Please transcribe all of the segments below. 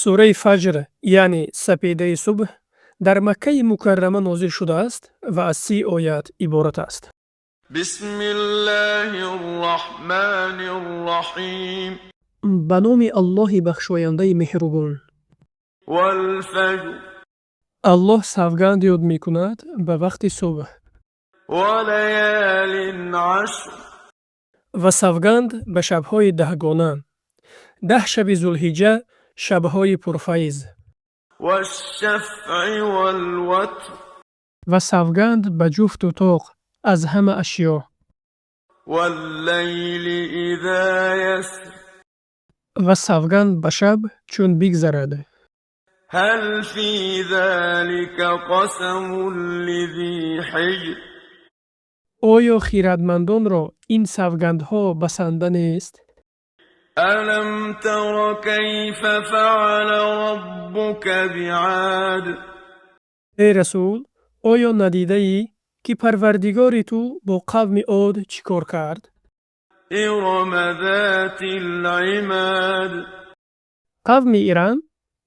Сураи Фаҷр, яъне сапедаи субҳ, дар Маккаи Мукаррама нозил шудааст ва аз 30 оят иборат аст. بسم الله الرحمن الرحيم. Ба номи Аллоҳи бахшояндаи меҳрубон. والفجر. Аллоҳ савганд ёд мекунад ба вақти субҳ. وليال عشر. Ва савганд ба шабҳои даҳгона, 10 шаби Зулҳиҷҷа, шабҳои пурфайз. والشفع والوتر. Ва савганд ба ҷуфту тоқ аз ҳама ашё. والليل إذا يسر. Ва савганд ба шаб, чун бигзарад. هل في ذلك قسم لذي حجر؟ Оё хирадмандонро ин савгандҳо басанда нест? ألم تر كيف فعل ربك بعاد؟ Эй расул, оё надидаӣ, ки Парвардигори ту бо қавми Од чӣ кор кард? إرم ذات العماد. Қавми Ирам,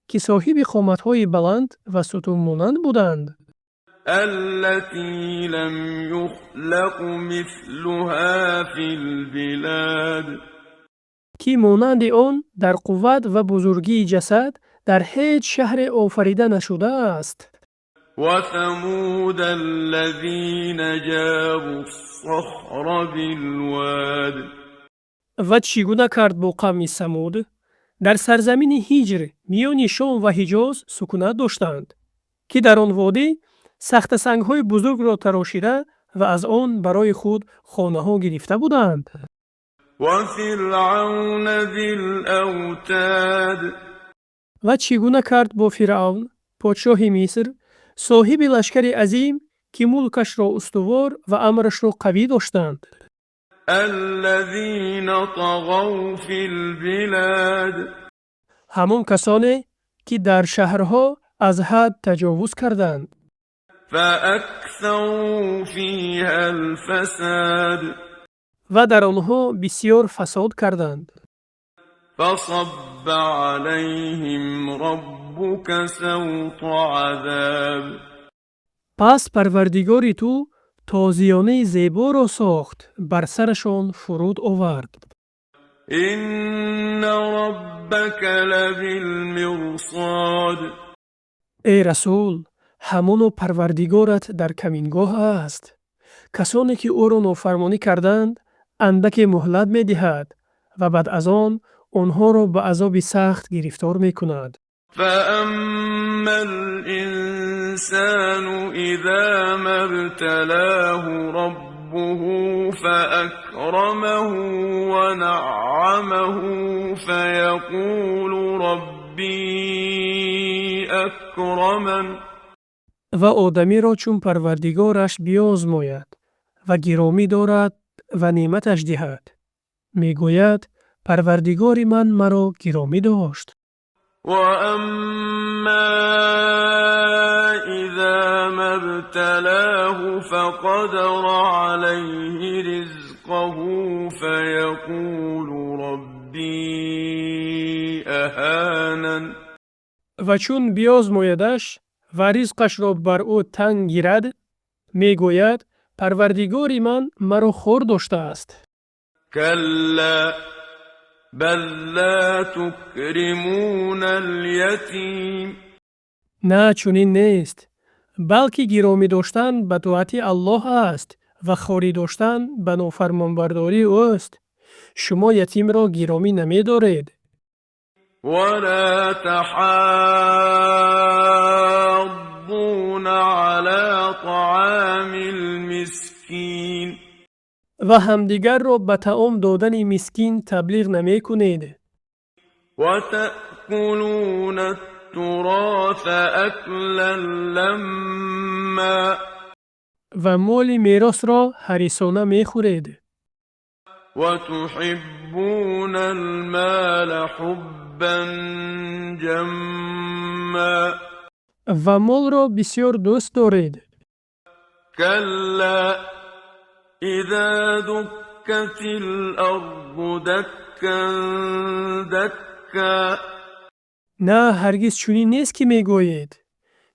ки соҳиби қоматҳои баланд ва сутунмонанд буданд. التي لم يخلق مثلها في البلاد. Ки монанди он дар қувват ва бузургии ҷасад дар ҳеҷ шаҳре офарида нашудааст. وثمود الذين جابوا الصخر بالواد. Ва чӣ гуна кард бо қавми Самуд? Дар сарзамини Ҳиҷр, миёни Шом ва Ҳиҷоз сукунат доштанд, ки дар он водӣ сахтасангҳои бузургро тарошида ва аз он барои худ хонаҳо гирифта буданд. وفرعون ذي الأوتاد. Ва чӣ гуна кард бо Фиръавн, подшоҳи Миср, соҳиби лашкари азим, ки мулкашро устувор ва амрашро қавӣ доштанд. الذين طغوا في البلاد. Ҳамон касоне, ки дар шаҳрҳо аз ҳад таҷовуз карданд. فأكثروا فيها الفساد. Ва дар онҳо бисьёр фасод карданд. فصب عليهم ربك سوط عذاب. Пас Парвардигори ту тозиёнаи зеборо сохт, бар сарашон фуруд овард. إن ربك لبالمرصاد. Эй расул, ҳамоно Парвардигорат дар камингоҳ аст. Касоне, ки ӯро нофармонӣ карданд, андаке муҳлат медиҳад ва баъд аз он онҳоро ба азоби сахт гирифтор мекунад. فأما الإنسان إذا ما ابتلاه ربه فأكرمه ونعمه فيقول ربي أكرمن. Ва одамиро чун Парвардигораш биёзмояд ва гиромӣ дорад ва неъматаш диҳад, мегӯяд: «Парвардигори ман маро гиромӣ дошт». وأما إذا ما ابتلاه فقدر عليه رزقه فيقول ربي أهانن. Ва чун биёзмоядаш ва ризқашро бар ӯ танг гирад, мегӯяд: «Парвардигори ман маро хор доштааст». كلا بل لا تكرمون اليتيم. На, чунин нест, балки гиромӣ доштан ба тоати Аллоҳ аст ва хорӣ доштан ба нофармонбардории ӯст. Шумо ятимро гиромӣ намедоред. ولا تحاضون على طعام المسكين. Ва ҳамдигарро ба таом додани мискин таблиғ намекунед. وتأكلون التراث أكلا لما. Ва моли меросро ҳарисона мехӯред. وتحبون المال حبا جما. Ва молро бисёр дӯст доред. كلا إذا دكت الأرض دكا دكا. На, ҳаргиз чунин нест, ки мегӯед,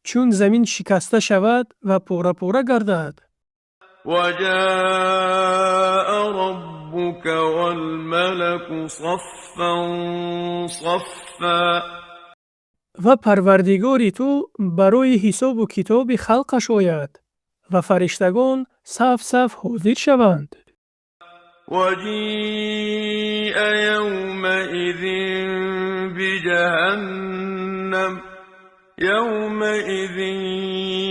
чун замин шикаста шавад ва пора-пора гардад. وجاء ربك والملك صفا صفا. Ва Парвардигори ту барои ҳисобу китоби халқаш ояд ва фариштагон саф-саф ҳозир шаванд. وجيء يومئذ بجهنم يومئذ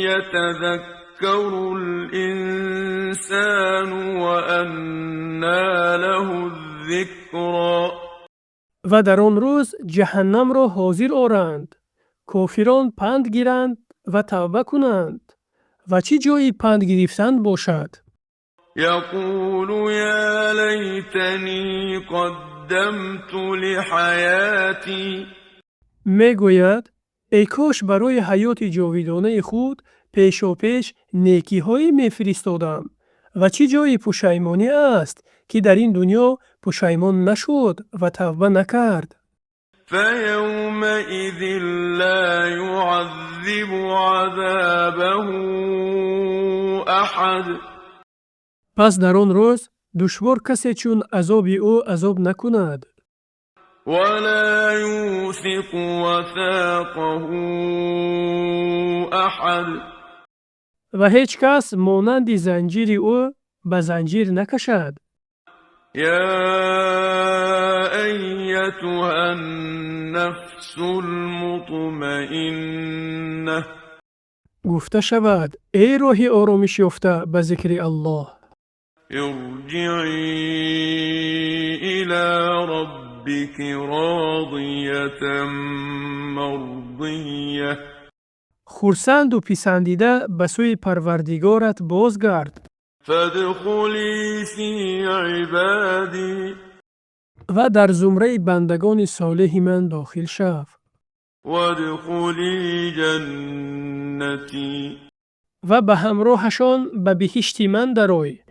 يتذكر الإنسان وأنى له الذكرى. Ва дар он рӯз Ҷаҳаннамро ҳозир оранд, кофирон панд гиранд ва тавба кунанд, ва чӣ ҷои панд гирифтан бошад? يقول يا ليتني قدمت لحياتي. Мегӯяд: эй кош барои ҳаёти ҷовидонаи худ пешопеш некиҳое мефиристодам. Ва чӣ ҷои пушаймонӣ аст, ки дар ин дунё пушаймон нашуд ва тавба накард? فيومئذ لا يعذب عذابه أحد. Пас дар он рӯз душвор касе чун азоби ӯ азоб накунад. ولا يوثق وثاقه أحد. Ва ҳеҷ кас монанди занҷири ӯ ба занҷир накашад. يا أيتها النفس المطمئنة. Гуфта шавад: эй рӯҳи оромиш ёфта ба зикри Аллоҳ. ارجعي إلى ربك راضية مرضية. Хурсанду писандида ба сӯи Парвардигорат бозгард. فادخلي في عبادي. Ва дар зумраи бандагони солеҳи ман дохил шав. وادخلي جنتي. Ва ба ҳамроҳашон ба биҳишти ман дарой.